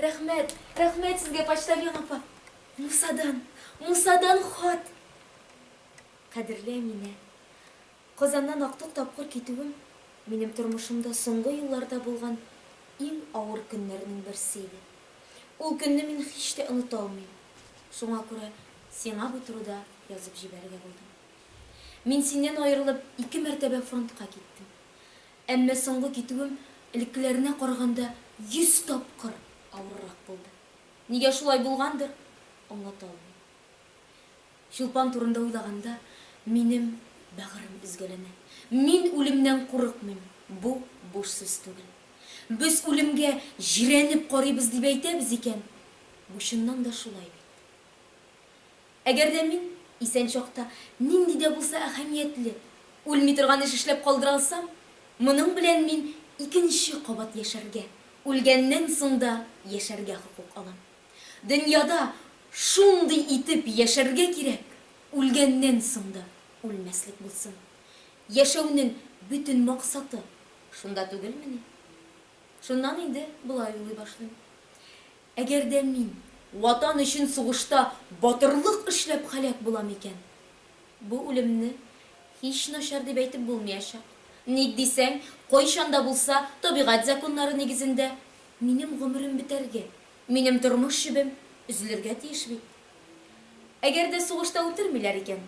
Рәхмәт, рәхмәт сезгә, почтальон апа. Мусадан, Мусадан хат! Кадерле Әминә, Казаннан актык тапкыр китүем минем тормышымда соңгы елларда булган иң авыр көннәрнең берсе иде. Ул көнне мин һич тә оныта алмыйм. Шуңа күрә сиңа бу турыда язып җибәрергә булдым. Мин синнән аерылып ике мәртәбә фронтка киттем. Әмма соңгы китүем элеккеләренә караганда 100 тапкыр авыррак булды. Нигә шулай булгандыр, аңлата алмыйм. Чулпан турында уйлаганда, минем бәгырем өзгәләнә. Мин үлемнән курыкмыйм, бу буш сүз түгел. Без үлемгә җирәнеп карыйбыз дип әйтәбез икән, бу чыннан да шулай бит. Әгәр дә мин исән чакта нинди дә булса әһәмиятле, үлми торган эш эшләп калдыра алсам, моның белән мин икенче кабат яшәргә, үлгәннән соң да яшәргә хокук алам. Дөньяда шундый итеп яшәргә кирәк, үлгәннән соң да үлмәслек булсын. Яшәүнең бөтен максаты шунда түгелмени? Шуннан инде болай уйлый башлыйм. Әгәр дә мин Ватан өчен сугышта батырлык эшләп һәлак булам икән, бу үлемне һич начар дип әйтеп булмыячак. Ник дисәң, кайчан да булса табигать законнары нигезендә минем гомерем бетәргә, минем тормыш җебем өзелергә тиеш бит. Әгәр дә сугышта үтермиләр икән,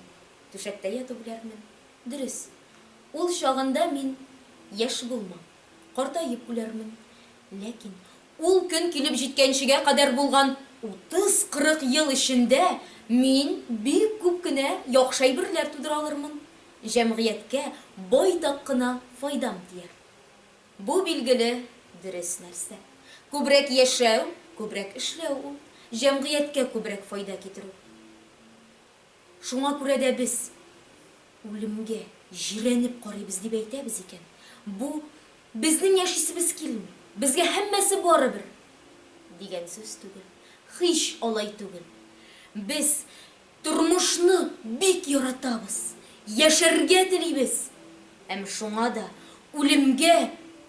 түшәктә ятып үләрмен. Дөрес, ул чагында мин яшь булмам. Картаеп үләрмен. Ләкин ул көн килеп җиткәнчегә кадәр булган утыз-кырык ел эчендә мин бик күп кенә яхшы әйберләр тудыра алырмын, җәмгыятькә байтак кына файдам тияр. Бу, билгеле, дөрес нәрсә. Күбрәк яшәү, күбрәк эшләү ул, җәмгыятькә күбрәк файда китерү. Шуңа күрә дә без үлемгә җирәнеп карыйбыз дип әйтәбез икән, бу, безнең яшисебез килми, безгә һәммәсе барыбер, дигән сүз түгел. Һич алай түгел. Без тормышны бик яратабыз, яшәргә телибез һәм шуңа да үлемгә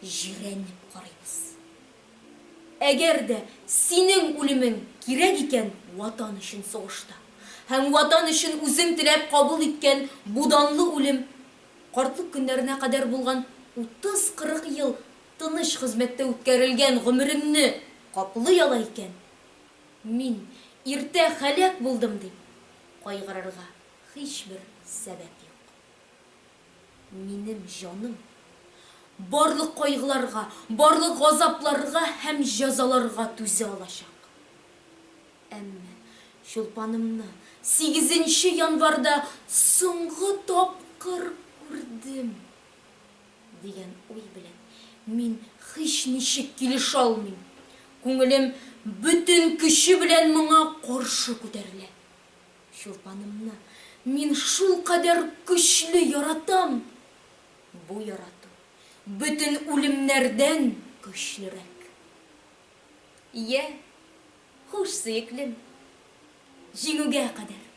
җирәнеп карыйбыз. Әгәр дә синең үлемең кирәк икән Ватан өчен сугышта һәм Ватан өчен үзең теләп кабул иткән бу данлы үлем картлык көннәренә кадәр булган утыз-кырык ел тыныч хезмәттә үткәрелгән гомереңне каплый ала икән, мин иртә һәлак булдым дип кайгырырга һичбер сәбәп юк. Минем җаным барлык кайгыларга, барлык газапларга һәм җәзаларга түзә алачак. Әмма Чулпанымны сигезенче январьда соңгы тапкыр күрдем, дигән уй белән мин һичничек килешә алмыйм. Күңелем бөтен көче белән моңа каршы күтәрелә. Чулпанымны мин шулкадәр көчле яратам, бу ярату бөтен үлемнәрдән көчлерәк. Йә, хуш, сөеклем, җиңүгә кадәр!